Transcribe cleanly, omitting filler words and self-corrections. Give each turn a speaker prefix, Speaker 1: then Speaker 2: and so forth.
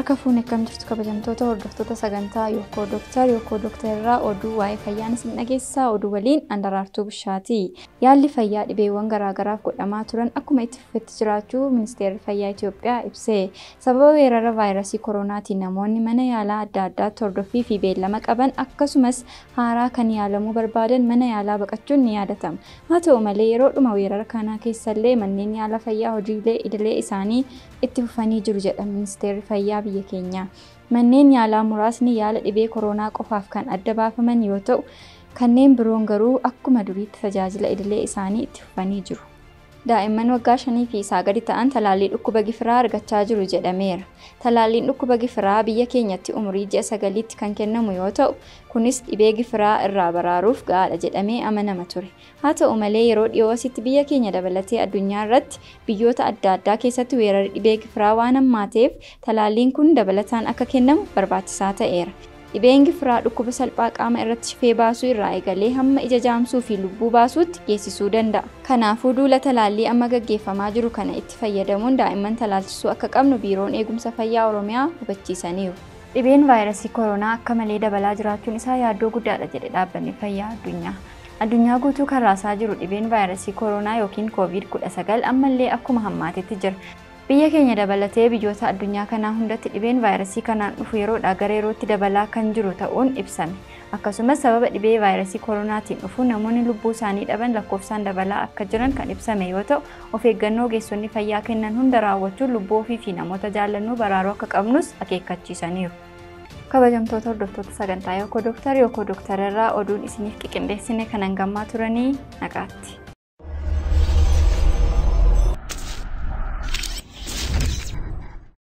Speaker 1: Harka fuunee akkam jirtu kabajamtoota hordoftoota sagantaa Yookoo Dooktar Yookoo Dooktar irraa oduu waa'ee fayyaan isin dhageessisaa. Oduu waliin Andaraartuu Bishaati. Yaalli fayyaa dhibeewwan garaagaraaf godhamaa turan akkuma itti fufetti jiraachuu Ministeerri Fayyaa Itoophiyaa ibse. Sababa weerara vaayirasii koronaatiin namoonni mana yaalaa adda addaatti hordoffii fi beellama qaban akkasumas haaraa kan yaalamuu barbaadan mana yaalaa baqachuun ni yaadatama. Haa ta'u malee yeroodhuma weerara kanaa keessallee manneen yaala fayyaa hojiilee idilee isaanii itti fufanii jiru jedha Ministeerri Fayyaa biyya keenyaa. Manneen yaalaa muraasni yaala dhibee koronaa qofaaf kan adda baafaman yoo ta'u, kanneen biroon garuu akkuma duriitti tajaajila idilee isaanii itti fufanii jiru. Daa'imman waggaa 5 fi isaa gadi ta'an talaallii dhukkuba gifiraa argachaa jiru jedhameera. Talaalliin dhukkuba gifiraa biyya keenyatti umurii ji'a 9tti kan kennamu yoo ta'u, kunis dhibee gifiraa irraa baraaruuf gahaadha jedhamee amanama ture. Haa ta'u malee yeroo dhiyoo asitti biyya keenya dabalatee addunyaa irratti biyyoota adda addaa keessatti weerarri dhibee gifiraa waan hammaateef talaalliin kun dabalataan akka kennamu barbaachisaa ta'eera. Dhibeen gifiraa dhukkuba salphaa qaama irratti shifee baasuu irraa eegalee hamma ija jaamsuu fi lubbuu baasuutti geessisuu danda'a. Kanaafuu duula talaallii amma gaggeeffamaa jiru kana itti fayyadamuun daa'imman talaalchisuu akka qabnu Biiroon Eegumsa Fayyaa Oromiyaa hubachiisaniiru. Dhibeen vaayirasii koronaa akka malee dabalaa jiraachuun isaa yaaddoo guddaadha jedhe dhaabbanni fayyaa addunyaa. Addunyaa guutuu kan raasaa jiru dhibeen vaayirasii koronaa yookiin COVID-19 ammallee akkuma hammaatetti jira. Biyya keenya dabalatee biyyoota addunyaa kanaa hundatti dhibeen vaayirasii kanaan dhufu yeroodhaa gara yerootti dabalaa kan jiru ta'uun ibsame. Akkasumas sababa dhibee vaayirasii koronaatiin dhufu namoonni lubbuu isaanii dhaban lakkoofsaan dabalaa akka jiran kan ibsame yoo ta'u, of eeggannoo ogeessonni fayyaa kennan hunda raawwachuun lubbuu ofii fi namoota jaallannuu baraaruu akka qabnus akeekkachiisaniiru. Kabajamtoota hordoftoota sagantaa Yookoo Dooktar Yookoo Dooktar irraa oduun isiniif qiqindeessine kanan gammaa turanii nagaatti.